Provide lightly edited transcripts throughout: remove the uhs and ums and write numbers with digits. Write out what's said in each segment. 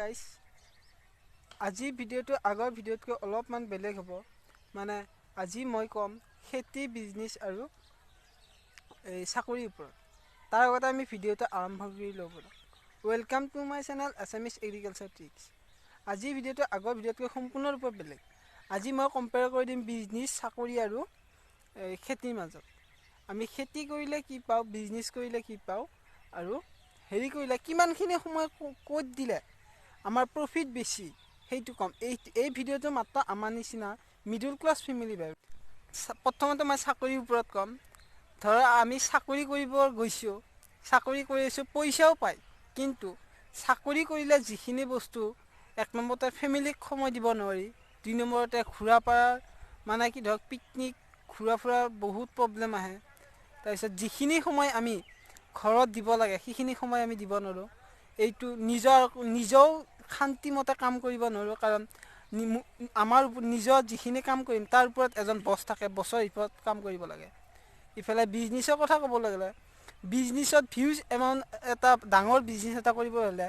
গাইছ, আজি ভিডিঅ'টো আগৰ ভিডিঅ'তকৈ অলপমান বেলেগ হ'ব। মানে আজি মই ক'ম খেতি, বিজনেছ আৰু এই চাকৰিৰ ওপৰত। তাৰ আগতে আমি ভিডিঅ'টো আৰম্ভ কৰি ল'ব। Welcome to my channel Assamese Agriculture Tricks. আজি ভিডিঅ'টো আগৰ ভিডিঅ'তকৈ সম্পূৰ্ণৰূপে বেলেগ। আজি মই কম্পেয়াৰ কৰি দিম বিজনেছ, চাকৰি আৰু এই খেতিৰ মাজত। আমি খেতি কৰিলে কি পাওঁ, বিজনেছ কৰিলে কি পাওঁ আৰু হেৰি কৰিলে কিমানখিনি সময় ক'ত দিলে আমাৰ প্ৰফিট বেছি, সেইটো ক'ম। এই ভিডিঅ'টো মাত্ৰ আমাৰ নিচিনা মিডল ক্লাছ ফেমিলি বাবে। প্ৰথমতে মই চাকৰিৰ ওপৰত ক'ম। ধৰা আমি চাকৰি কৰিব গৈছোঁ, চাকৰি কৰি আছোঁ, পইচাও পায়, কিন্তু চাকৰি কৰিলে যিখিনি বস্তু, এক নম্বৰতে ফেমিলিক সময় দিব নোৱাৰি, দুই নম্বৰতে ঘূৰা পাৰাৰ মানে কি ধৰক পিকনিক ঘূৰা ফুৰাৰ বহুত প্ৰব্লেম আহে। তাৰপিছত যিখিনি সময় আমি ঘৰত দিব লাগে, সেইখিনি সময় আমি দিব নোৱাৰোঁ। এইটো নিজেও শান্তিমতে কাম কৰিব নোৱাৰোঁ, কাৰণ আমাৰ নিজৰ যিখিনি কাম কৰিম, তাৰ ওপৰত এজন বছ থাকে, বছৰ ওপৰত কাম কৰিব লাগে। ইফালে বিজনেছৰ কথা ক'বলৈ গ'লে, বিজনেছত হিউজ এমাউণ্ট এটা, ডাঙৰ বিজনেছ এটা কৰিব হ'লে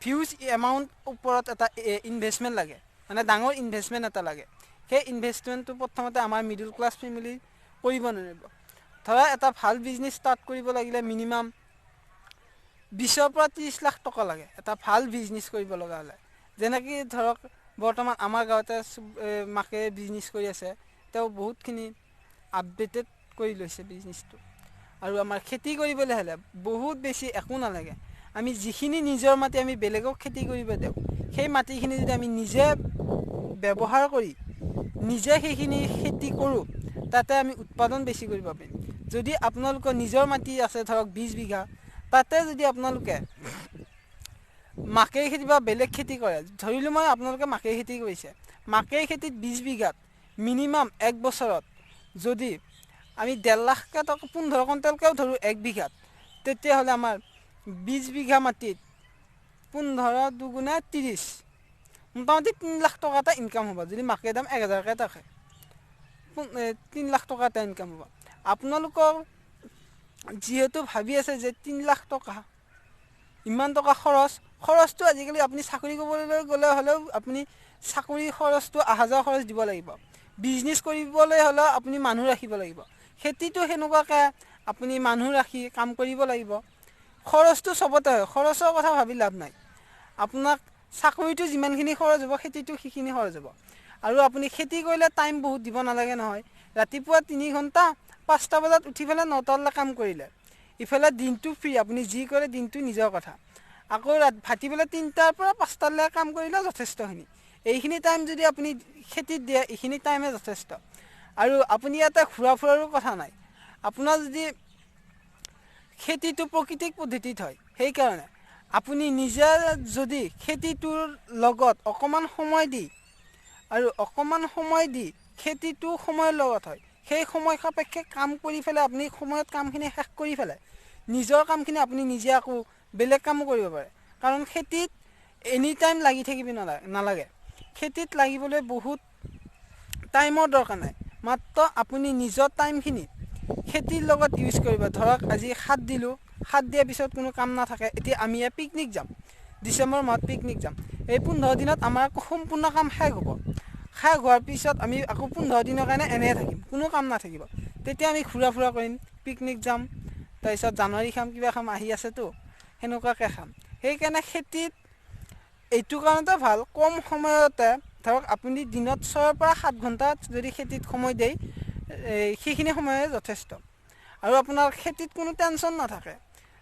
হিউজ এমাউণ্ট ওপৰত এটা ইনভেষ্টমেণ্ট লাগে, মানে ডাঙৰ ইনভেষ্টমেণ্ট এটা লাগে। সেই ইনভেষ্টমেণ্টটো প্ৰথমতে আমাৰ মিডল ক্লাছ ফেমিলি কৰিব নোৱাৰিব। ধৰা এটা ভাল বিজনেছ ষ্টাৰ্ট কৰিব লাগিলে মিনিমাম 20ৰ পৰা 30 লাখ টকা লাগে এটা ভাল বিজনেছ কৰিব লগা হ'লে। যেনেকৈ ধৰক বৰ্তমান আমাৰ গাঁৱতে মাকে বিজনেছ কৰি আছে, তেওঁ বহুতখিনি আপডেটেড কৰি লৈছে বিজনেছটো। আৰু আমাৰ খেতি কৰিবলৈ হ'লে বহুত বেছি একো নালাগে। আমি যিখিনি নিজৰ মাটি আমি বেলেগক খেতি কৰিব দিওঁ, সেই মাটিখিনি যদি আমি নিজে ব্যৱহাৰ কৰি নিজে সেইখিনি খেতি কৰোঁ, তাতে আমি উৎপাদন বেছি কৰিব পাৰিম। যদি আপোনালোকৰ নিজৰ মাটি আছে ধৰক 20 বিঘা, তাতে যদি আপোনালোকে মাকৈ খেতি বা বেলেগ খেতি কৰে, ধৰিলোঁ মই আপোনালোকে মাকৈ খেতি কৰিছে, মাকৈ খেতিত 20 বিঘাত মিনিমাম এক বছৰত যদি আমি 1.5 লাখকৈ টকা, 15 কুইণ্টেলকৈও ধৰোঁ এক বিঘাত, তেতিয়াহ'লে আমাৰ 20 বিঘা মাটিত 15 দুগুণে 30, মোটামুটি 3 লাখ টকা এটা ইনকাম হ'ব। যদি মাকৈৰ দাম 1000কৈ থাকে, 3 লাখ টকা এটা ইনকাম হ'ব। আপোনালোকৰ যিহেতু ভাবি আছে যে 3 লাখ টকা ইমান টকা খৰচ, খৰচটো আজিকালি আপুনি চাকৰি কৰিবলৈ গ'লে হ'লেও আপুনি চাকৰি খৰচটো, অহা যোৱা খৰচ দিব লাগিব। বিজনেছ কৰিবলৈ হ'লেও আপুনি মানুহ ৰাখিব লাগিব। খেতিটো সেনেকুৱাকৈ আপুনি মানুহ ৰাখি কাম কৰিব লাগিব। খৰচটো চবতে হয়, খৰচৰ কথা ভাবি লাভ নাই। আপোনাক চাকৰিটো যিমানখিনি খৰচ হ'ব, খেতিটো সেইখিনি খৰচ হ'ব। আৰু আপুনি খেতি কৰিলে টাইম বহুত দিব নালাগে নহয়। ৰাতিপুৱা 3 ঘণ্টা, 5টা বজাত উঠি পেলাই 9টালৈ কাম কৰিলে ইফালে দিনটো ফ্ৰী। আপুনি যি কৰে দিনটো নিজৰ কথা। আকৌ ভাটিবেলা 3টাৰ পৰা 5টালৈ কাম কৰিলেও যথেষ্টখিনি। এইখিনি টাইম যদি আপুনি খেতিত দিয়ে, এইখিনি টাইমে যথেষ্ট। আৰু আপুনি ইয়াতে ঘূৰা ফুৰাৰো কথা নাই, আপোনাৰ যদি খেতিটো প্ৰাকৃতিক পদ্ধতিত হয়। সেইকাৰণে আপুনি নিজে যদি খেতিটোৰ লগত অকণমান সময় দি আৰু অকণমান সময় দি খেতিটো সময়ৰ লগত হয়, সেই সময় সাপেক্ষে কাম কৰি পেলাই আপুনি সময়ত কামখিনি শেষ কৰি পেলাই নিজৰ কামখিনি আপুনি নিজে আকৌ বেলেগ কামো কৰিব পাৰে। কাৰণ খেতিত এনি টাইম লাগি থাকিব নালাগে। খেতিত লাগিবলৈ বহুত টাইমৰ দৰকাৰ নাই। মাত্ৰ আপুনি নিজৰ টাইমখিনি খেতিৰ লগত ইউজ কৰিব। ধৰক আজি সাত দিলোঁ, সাত দিয়াৰ পিছত কোনো কাম নাথাকে। এতিয়া আমি ইয়াত পিকনিক যাম, ডিচেম্বৰ মাহত পিকনিক যাম। এই 15 দিনত আমাৰ সম্পূৰ্ণ কাম শেষ হ'ব। শেষ হোৱাৰ পিছত আমি আকৌ 15 দিনৰ কাৰণে এনেই থাকিম, কোনো কাম নাথাকিব। তেতিয়া আমি ঘূৰা ফুৰা কৰিম, পিকনিক যাম, তাৰপিছত জানুৱাৰী খাম, কিবা খাম আহি আছেতো, সেনেকুৱাকৈ খাম। সেইকাৰণে খেতিত এইটো কাৰণতে ভাল, কম সময়তে। ধৰক আপুনি দিনত 6ৰ পৰা 7 ঘণ্টা যদি খেতিত সময় দিয়ে, সেইখিনি সময়ে যথেষ্ট। আৰু আপোনাৰ খেতিত কোনো টেনশ্যন নাথাকে।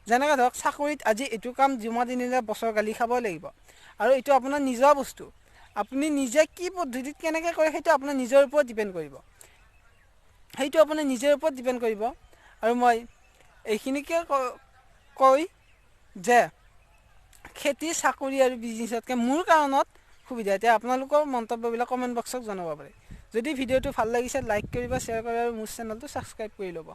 যেনেকৈ ধৰক চাকৰিত আজি এইটো কাম জমা দি নিদিলে বছৰ গালি খাবই লাগিব। আৰু এইটো আপোনাৰ নিজৰ বস্তু, আপুনি নিজে কি পদ্ধতিত কেনেকৈ কৰে, সেইটো আপোনাৰ নিজৰ ওপৰত ডিপেণ্ড কৰিব। সেইটো আপোনাৰ নিজৰ ওপৰত ডিপেণ্ড কৰিব। আৰু মই এইখিনিকে কৈ যে খেতি, চাকৰি আৰু বিজনেছতকৈ মোৰ কাৰণত সুবিধা। এতিয়া আপোনালোকৰ মন্তব্যবিলাক কমেণ্ট বক্সত জনাব পাৰে। যদি ভিডিঅ'টো ভাল লাগিছে, লাইক কৰিব, শ্বেয়াৰ কৰিব আৰু মোৰ চেনেলটো ছাবস্ক্ৰাইব কৰি ল'ব।